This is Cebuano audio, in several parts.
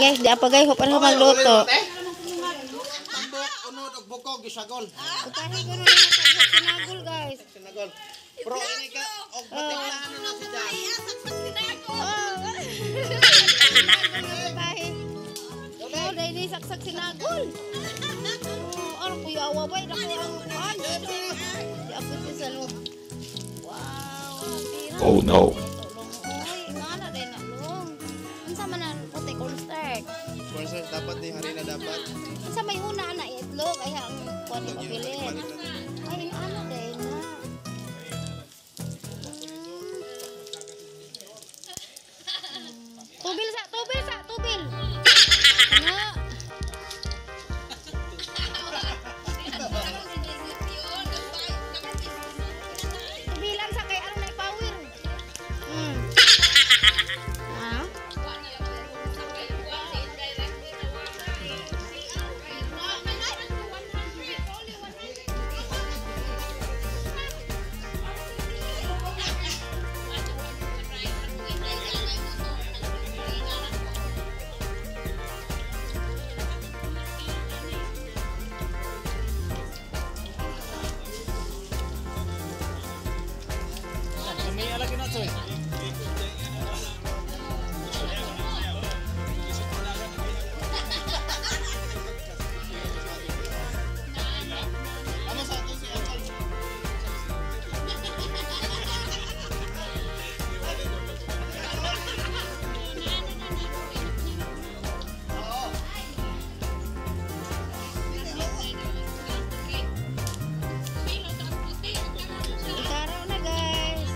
Guys, di apa guys, para magluto. Tambok, unod og bukog gisagol. Putahe ko na sinagol, guys. Sinagol. Pro ini ka og patiklaan na si Jan. Oh. Putahe. Oh, dahil saksak sinagol. Oh, ano kuya awa ba? Dako ang ay. Di ako siya sa lo. Wow. Oh no. Uy, ngana din na long. Unsa man ang puti cornstarch? Cornstarch dapat ni harina dapat. Unsa may una na itlog ay ang kuan ni pabilin. Ay, ano din na. Tubil sa, tubil sa, tubil. Ano? Tubilan sa kay aron na power. Ah? Ikaraw na, guys.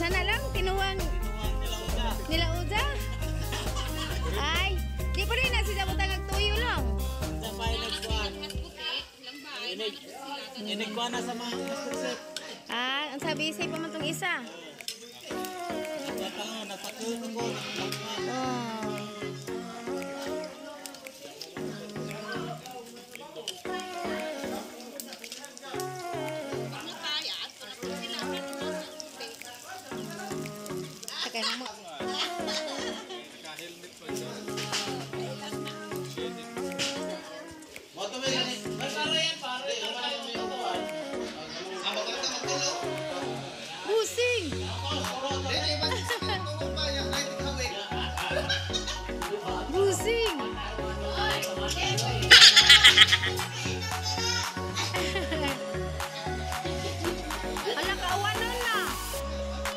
Sana lang tinuwang nilauda. Ay, di pa rin na sila butang ang tuyo lang. Inig ko na sa mga masterchef. Ah, ang sabi say pa man tong isa. Oh. Sakay na mo. Busing! Busing! Ala, kauwanon na!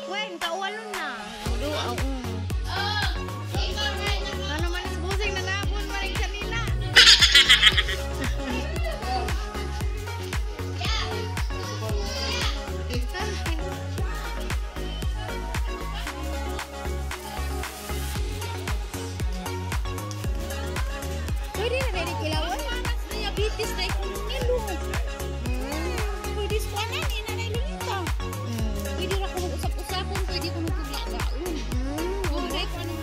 Wen, kauwanon na! Ano man ang busing na nabon pa rin kanina? Pwede na rin kilawan. Diabetes na ikulong nilo. Pwede sa kanan, ina na ilulita. Pwede ra ko mag-usap-usapon, pwede ko magkuglagaon. Oh, dahil ko anong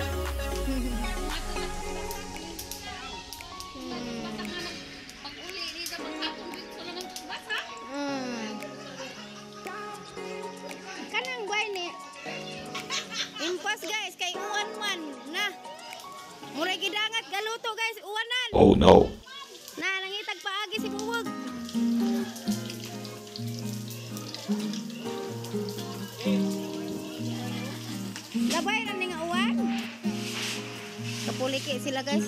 pag-uli ni sa maghapon dito sa lang basa. Kanang bay ni. Impas guys kay uwan man na. Muray gidangat galuto guys, uwanan. Oh no. Na nangitag paagi si buwag. Labay ra ni nga uwan. Kapuliki sila guys.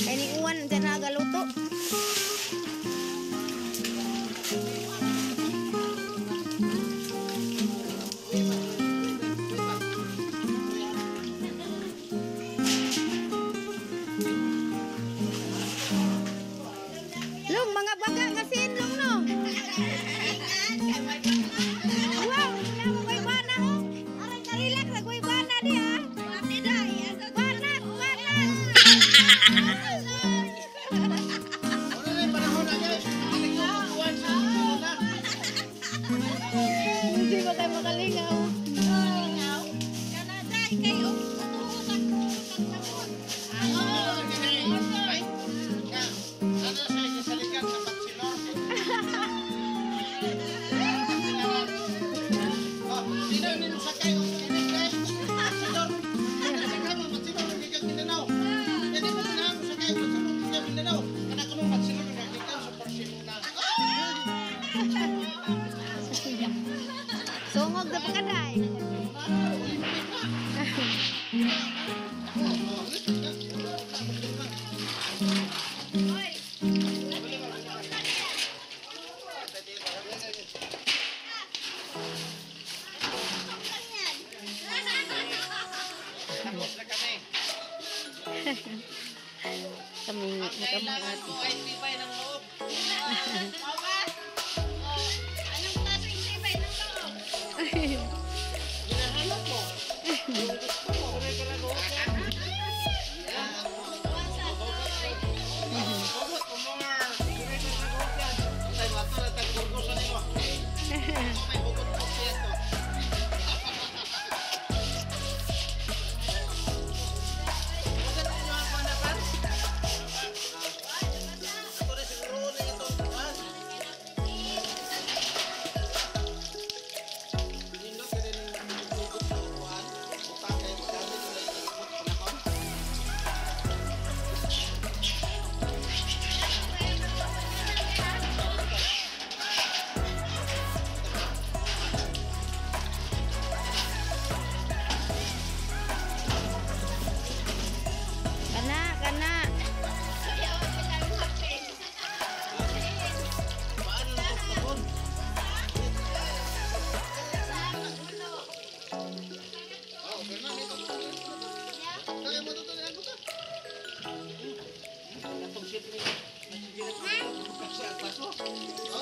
Kay ni uwan dyan na galuto. Long, mga baga kasi long no. Wow, wala mo ko'y bana ho. Aray karilak sa ko'y bana di ha. Banat, banat.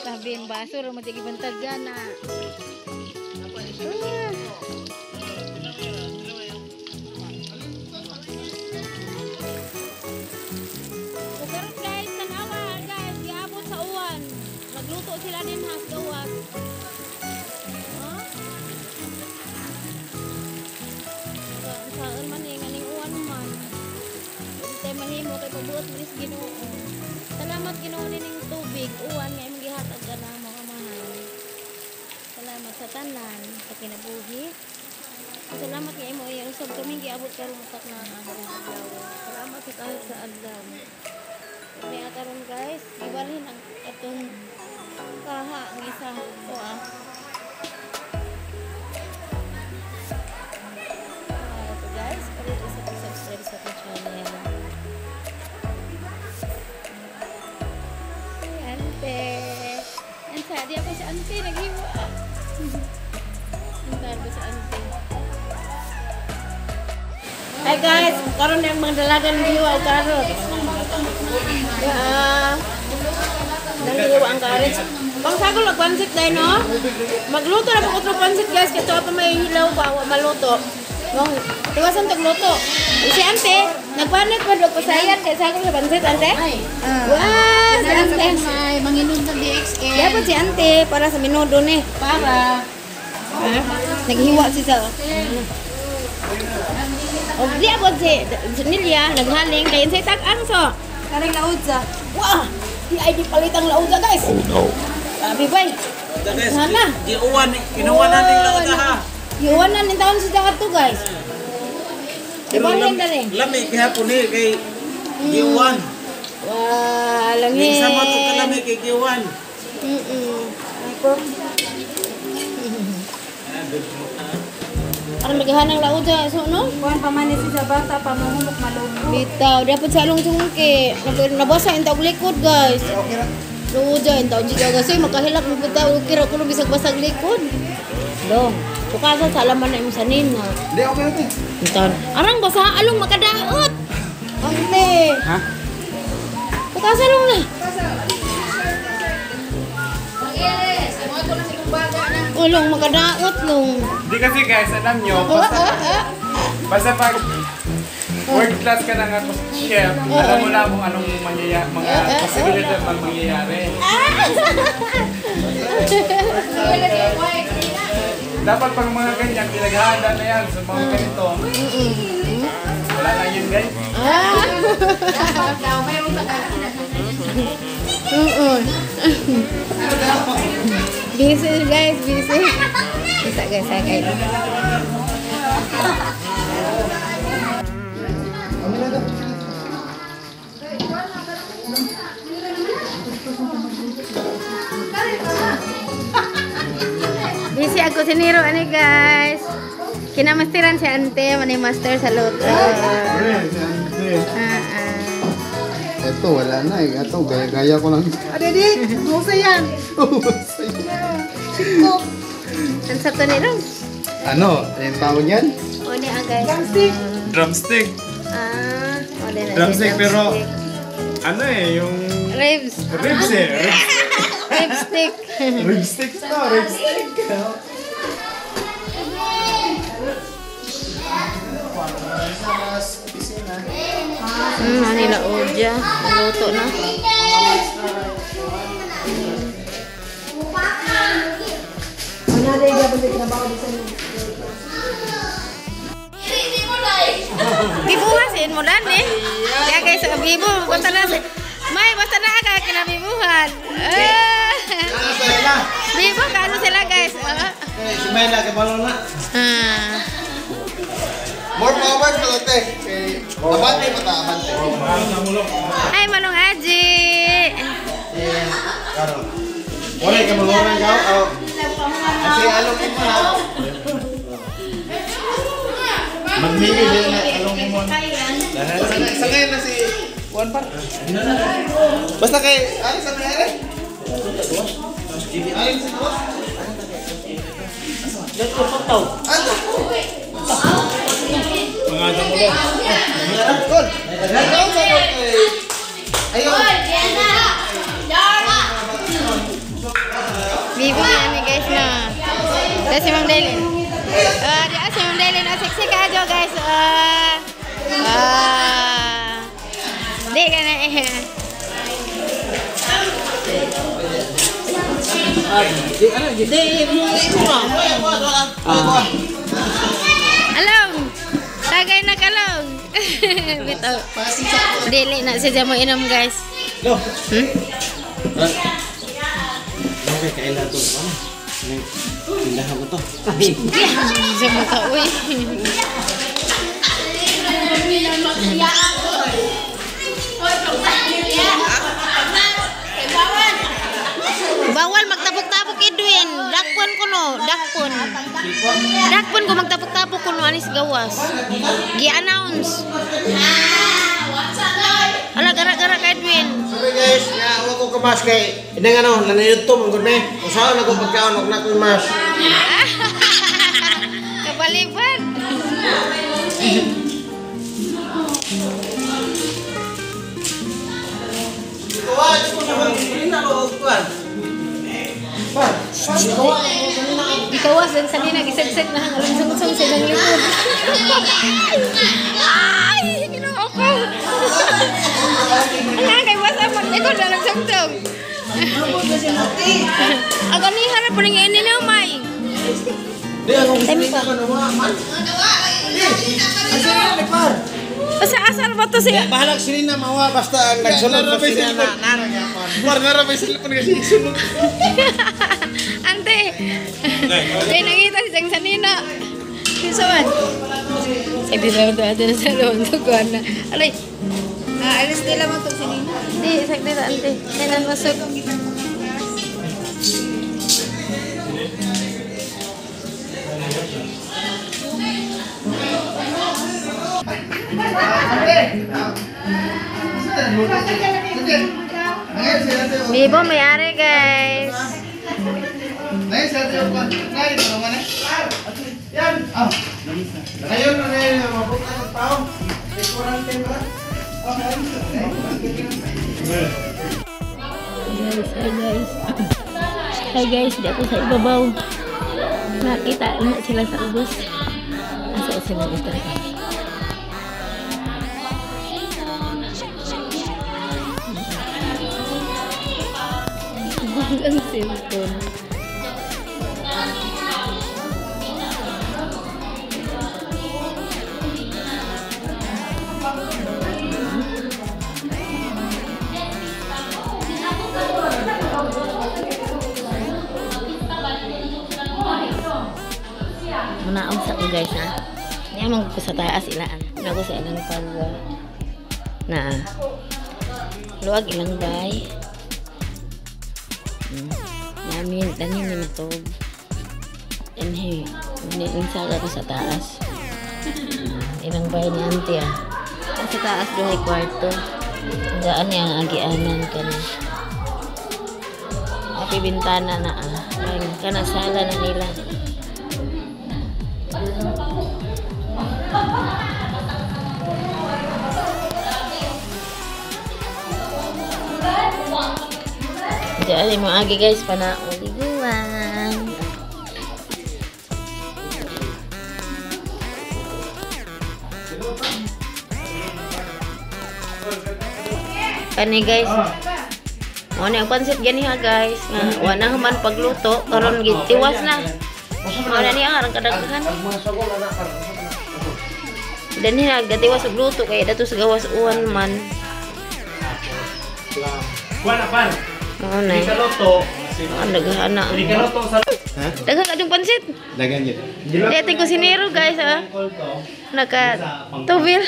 Sabihin baso, ramad yung ibantag dyan na. O karon guys, tanawa guys, giabot sa uwan. Nagluto sila din ha sa gawas. Huh? Saan man eh, nganing uwan man. Hindi tayo mahimo kay pabuot mo is Ginoo. Salamat Ginoo nining tubig, uwan nga imong gihatag ka na mga amahan. Salamat sa tanan, sa kinabuhi. Salamat nga imo iya usab kami giabot karon utak na ang adlaw. Salamat sa kahit sa adlaw. May karon guys, gibalhin ang atong kaha ang isa ko ah. Ito guys, karon isa pa subscribe sa atong channel. Ay, ante. Ante, di ako si ante naghiwa. Antar ko sa ante. Hi guys, karon na ang mga dalagan ng hiwa og karot. Nang hiwa ang karot. Pangsagol og pansit dai no? Magluto na po ko pansit guys kay pa may hilaw pa wa maluto. Mong tiwasan tag luto. Si ante, nagpanit pa og pasayan kay sagol sa pansit ante. Wow, si ante may manginom ng DXL. Dapat si ante para sa minudo ni. Para naghiwa si sa. O di abot si Nilia naghaling kay insay tag-ang so. Karing laudza. Wah, di ay di palit ang laudza guys. Oh no. Abi bay. Sana. Di uwan, kinuha natin laudza ha. Iuwan na nin taon si dagat to guys. Ibalhin dali. Lami gihapon ni kay giuwan. Wah, langit. Ning sama to kalami kay giuwan. Parang maghahanang laudza so no? Kuan pa man ni si sa bata pa mahumok malubo. Bitaw, dapat sa along sungki. Nabasa yung taog likod guys. Laudza yung taog jiga kasi makahilak mo bitaw okay ra kuno bisag basag likod. Dong, bukasa sa alaman na imong sanin na. Hindi, okay na. Intan. Arang basa along makadaot. Ante. Ha? Bukasa along na. Ulong makadaot long. Di kasi guys, alam nyo, basta pag world class ka na nga chef, alam mo na kung anong mangyayari, mga posibilidad mang mangyayari. Dapat pag mga ganyan, pinaghahanda na yan sa mga ganito. Wala na yun guys. Dapat daw, mayroon sa Busy guys, busy. Isa guys, guys. Busy ako si Nero ani guys. Kinamasteran si ante, manay master sa luto. Ito, wala na eh. Ito, gaya-gaya ko lang. Ade, di! Musa yan! Musa yan. Chico! Ang sarap to nila. Ano? Yung tawag yan? O niya guys. Drumstick! Drumstick. Ah, o din. Drumstick pero ano eh, yung ribs. Ribs eh. Ribstick. Ribstick to, ribstick. Ano laudya. Luto na. Bibuhasin mo dan eh. Kaya guys, bibu, basta na si May, basta na ka kinabibuhan. Bibu, kaano sila guys? Si May na, kabalo na. More power pa te. Abante pa ta, abante. Ay, Manong Aji. Wala ka malungan ka. Kasi along mo ha. Magmigay din na along mo. Sa ngayon na si Juan par. Basta kay ano sa nangyari? Ay, sa boss. Ano? Mga damulo. Kol. Ikaw sa kol kay Ayun. Bibo na ni guys na. Kasi si Ma'am Daylin. Di si Ma'am Daylin. Sexy ka jo guys. Di ka na eh. Along. Tagay na kalong. Bitaw. Dili na siya mo inom guys. Lo. Okay, kailan to? Tindahan ko to. Sa mata, uy. Bawal magtapok-tapok, Edwin. Dakpon ko no, dakpon. Dakpon ko magtapok-tapok ko no anis gawas. Gi-announce. Ala gara-gara ka Edwin. Sorry guys, nga wa ko kamas kay inang ano, nanayod to manggod me. Usaon ako pagkaon og na ko mas. Kapalipad. Ikawas dan sanina gisagsag na ang alam sa ilang likod. Ay, Ginoo ko. Ala kay wasa man likod na lang sungsong. Ako ni harap ning ini na may. Di ako gusto ko na wa man. Asa asal ba to siya? Bahalag sila na mawa basta ang nagsulod sa sila na narang Par nara may cellphone kasi sulod. Ante. Kay nangita si Jang Sanina. Kinsa man? Sa di lang to ate sa loob to kuan na. Alay. Alis nila mo itong sinina. Di sakti ta ante. Kailan masuk. Bibo may-ari guys. Guys, hi guys. Hi guys, di ako sa ibabaw. Nakita na sila sa ubos. Asa sila ito? Ang cellphone. Munaog sa ko guys ha. Niya ko sa taas ilaan. Nago sa ilang pag na luwag ilang bay. Namin tanin ni matog. Anhe, ninsaga ko sa taas. Ilang bay ni auntie ah. Sa taas duhay kwarto. Daan niya ang agianan kana. Api bintana na ah. Kana sala na nila. Diyan mo agi guys panauliguan. Kani guys. Mo na ang pansit ganiha guys nga wa na human pagluto karon gitiwas na. Mo na niya arang kadaghan. Dani na gatiwas og luto kay dato sa gawas uwan man. Kuan na pan. Mao na. Ikaluto. Ang daghan na. Ikaluto sa Daghan ka yung pansit. Daghan yun. Di ating kusinero guys ah. Naka tubil.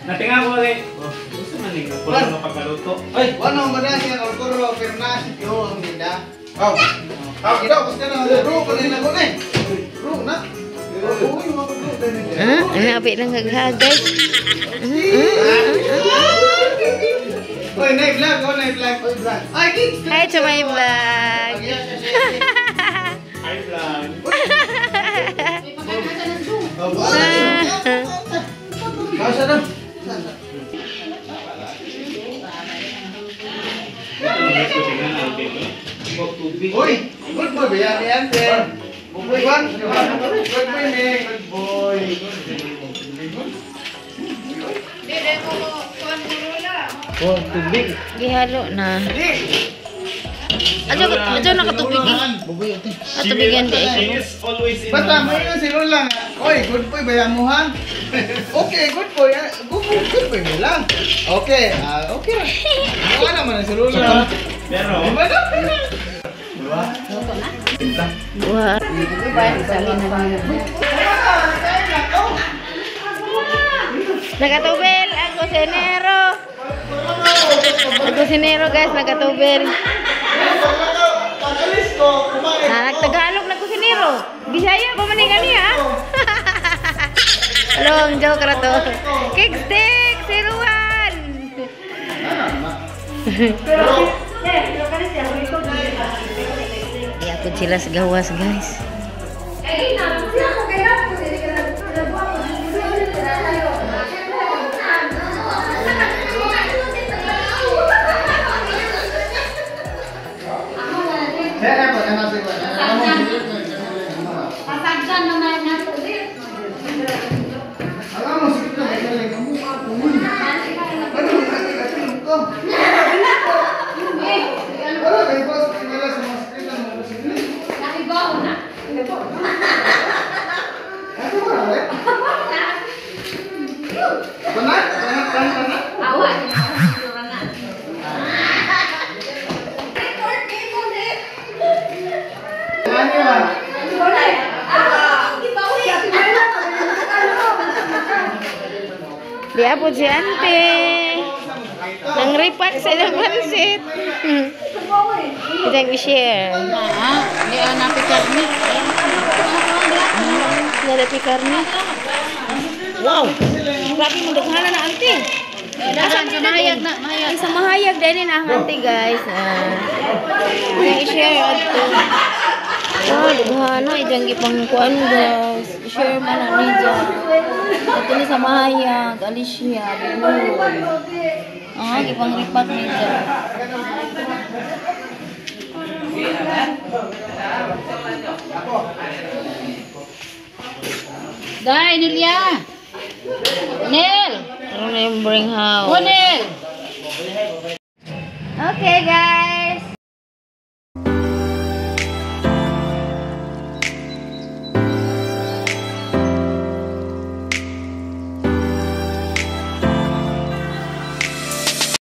Natinga ko kay. Gusto man ning pulo nga pagkaluto. Ay, wano mo na siya ang kuro pero na si Pio ang ganda. Oh. Ah, ikaw gusto na bro, kanina ko na. Bro na. Uy, mga bro. Ah, happy lang haghag guys. Oy, na vlog, oh, na vlog. Oy, vlog. Ay, kids. Hi to my vlog. Hi vlog. Kasa na. Uy, good boy ba yan? Yan, good boy. Good boy, me. Good boy. Oh, tubig. Gihalo na. Adyo, adyo nakatubig eh. Atubigan di eh. Basta mo yun si Lola. Oy, good boy ba yan mo ha? Okay, good boy. Good boy mo lang. Okay, okay. Wala naman si Lola. Pero. Wow. Nakatubel ang kusinero. Ang kusinero guys, nakatubel. Nagtagalog na kusinero. Bisaya pa man ni ha? Long joke ra to. Cake stick, 01. Di ako sila sa gawas guys. Di po si ante. Nang repack sa ilang pansit. Itang i-share. Di napi karne. Narapi karne. Wow! Grabe mo daghanan na ante. Dahan sa mahayag na, mahayag. Ay, sa mahayag din na ang ante guys. Itang i-share ato. Ah, dughana ijang gipangkuan guys. I-share man na niya. Ito ni sa mahayag, Alicia, Buhol. Ah, gipang repack niya. Dai, Nelia. Nel. Remembering house. Oh, Nel. Okay guys.